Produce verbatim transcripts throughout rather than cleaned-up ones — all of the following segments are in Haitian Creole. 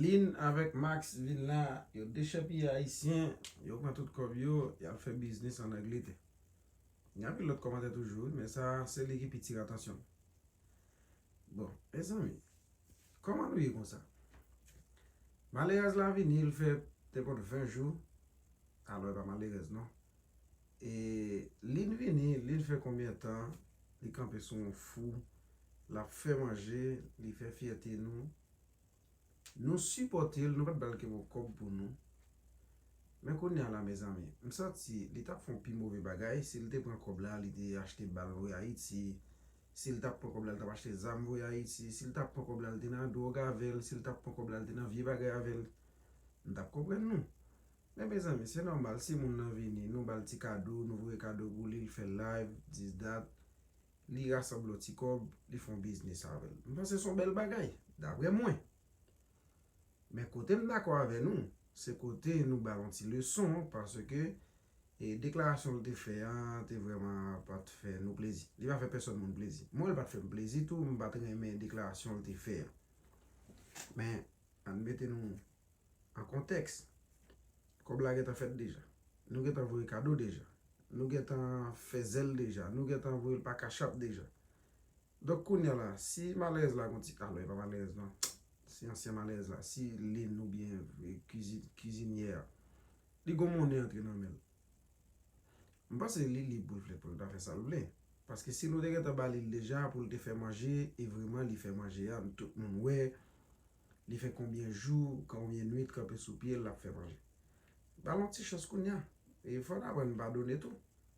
Lynn avèk Max vin la, yo dechèpiye Ayisyen, yo pran tout kòb yo, y al fè biznis ann Angletè. Gen anpil lòt kòmantè toujou, wi, men sa se li ki pi tire atansyon m. Bon, mezanmi, kòman nou ye konsa? Malerèz la vini, l fè nenpòt ven jou. Alò, e pa malerèz, non. E Lynn vini, Lynn fè konbyen tan li kanpe sou yon fou, l ap fè manje, li fè fyète nou. Nou sipòte l, nou pa t ba l kenbe yon kòb pou nou. Men kounye a la, mezanmi, m santi li t ap fè yon pi move bagay si l te pran kòb la, li te achte bal voye Ayiti, si l t ap pran kòb la, li t ap achte zam voye Ayiti, si l t ap pran kòb la, li te nan dwòg avè l, si l t ap pran kòb la, li te nan vye bagay avè l. M t ap konprann nou. Men mezanmi, se nòmal, si moun nan vini, nou ba l ti kado, nou voye kado pou li, l fè live, this, that, li rasanble yon ti kòb, li fè yon biznis avè l. M panse se yon bèl bagay, daprè mwen. Men kote m dakò avè nou, se kote nou ba l yon ti leson, paske e deklarasyon l te fè a te vrèman pa t fè nou plezi. Li pa fè pèsòn moun plezi. Mwen, li pa t fè m plezi tou, m pa t renmen deklarasyon l te fè a. Men, ann mete nou an kontèks. Kòb la gentan fèt deja. Nou gentan voye kado deja. Nou gentan fè zèl deja. Nou gentan voye l pa Cash App deja. Donk, kounye a la, si malerèz la gon ti, alò, e pa malerèz, non. Si ansyen malerèz la, si Lynn oubyen, e, kizi-, kizinyè a, li gon monnen antre nan men l. M panse li lib pou l fè, pou l ta fè sa l vle. Paske si nou te gentan ba li l deja pou l te fè manje, e vrèman li fè manje a, tout moun wè, li fè konbyen jou, konbyen nwit kanpe sou pye l, l ap fè manje. Ba l yon ti chans kounye a. E fò n aprann padone tou.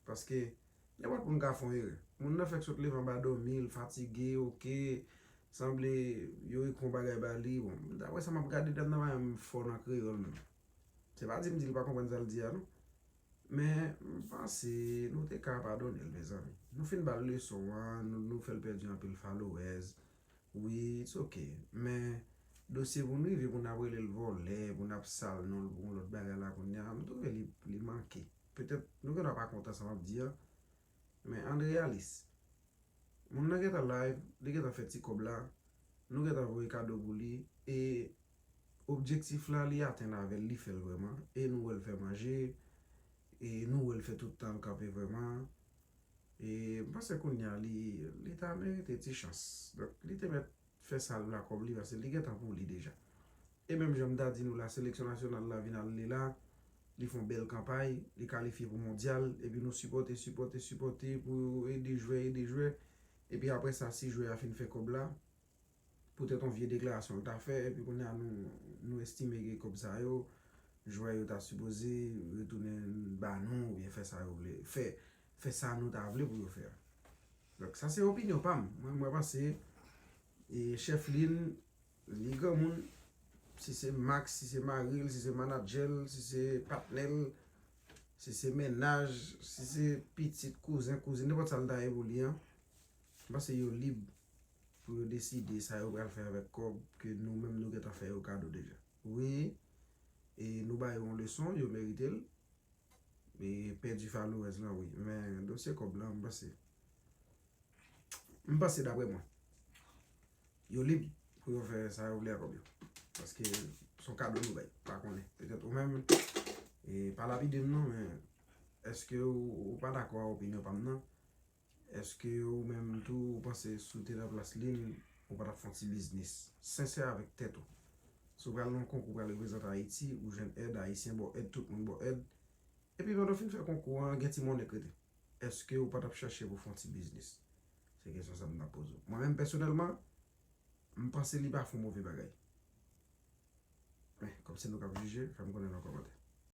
Paske, nenpòt moun ka fè yon erè. Moun nan fèk sot leve anba dòmi, l fatige, oke, sanble yo ekri yon bagay ba li. Bon, daprè sa m ap gade, dam nan pa menm fò nan kreyòl menm. Se pa di m di li pa konprann sa l di a, non. Men, m panse nou te ka padone l, mezanmi. Nou fin ba l leson an, nou, nou fè l pèdi anpil followers. Wi, it's ok. Men, dosye pou n rive, pou n ap rele l vòlè, pou n ap sal non l pou yon lòt bagay la kounye a, m twouve li, li manke. Petèt, nou gendwa pa kontan sa m ap di a, men ann reyalis. Moun nan gentan live, li gentan fè ti kòb la, nou gentan voye kado pou li, e objektif la, li atenn avè l, li fè l vrèman, e nou wè l fè manje, e nou wè l fè tout tan l kanpe vrèman. E m panse kounye a, li, li ta merite ti chans. Donk, li te mèt fè sa l vle ak kòb li, paske li gentan pou li deja. E menm jan m ta di nou la, seleksyon nasyonal la vin ale la, li fè yon bèl kanpay, li kalifye pou mondyal, epi nou sipòte, sipòte, sipòte pou ede jwè, ede jwè. Epi apre sa, si jwè a fin fè kòb la, poutèt yon vye deklarasyon l ta fè, epi kounye a nou, nou estime ke kòb sa yo, jwè yo ta sipoze retounen ba nou, oubyen fè sa yo vle, fè, fè sa nou ta vle pou yo fè a. Donk, sa se opinyon pa m. Mwen, mwen panse, e, chèf Lynn, li granmoun, si se Max, si se mari l, si se manadjè l, si se patnè l, si se mennaj, si se pitit, kouzen, kouzin, nenpòt sa l ta ye pou li an, m panse yo lib pou yo deside sa yo pral fè avèk kòb ke nou menm nou gentan fè yo kado deja. Wi, e nou ba yo yon leson, yo merite l. E pèdi followers lan, wi. Men dosye kòb lan, m panse, m panse daprè mwen, yo lib pou yo fè sa yo vle ak kòb yo. Paske se yon kado nou bay. Pa konnen. Petèt ou menm, e pa lapide m non, men èske ou, ou pa dakò ak opinyon pa m nan? Èske ou menm tou, ou panse si w te nan plas Lynn, ou pa t ap fè yon ti biznis sensè avèk tèt ou? Si w pral nan yon konkou, w pral reprezante Ayiti, ou jwenn èd, Ayisyen ba w èd, tout moun ba w èd. Epi pandan w fin fè konkou an, gen ti monnen k rete. Èske ou pa t ap chèche pou fè yon ti biznis? Se kesyon sa m t ap poze w. Mwen menm pèsonèlman, m panse li pa fè yon move bagay. Men, kòm se nou k ap jije, fè m konnen nan kòmantè.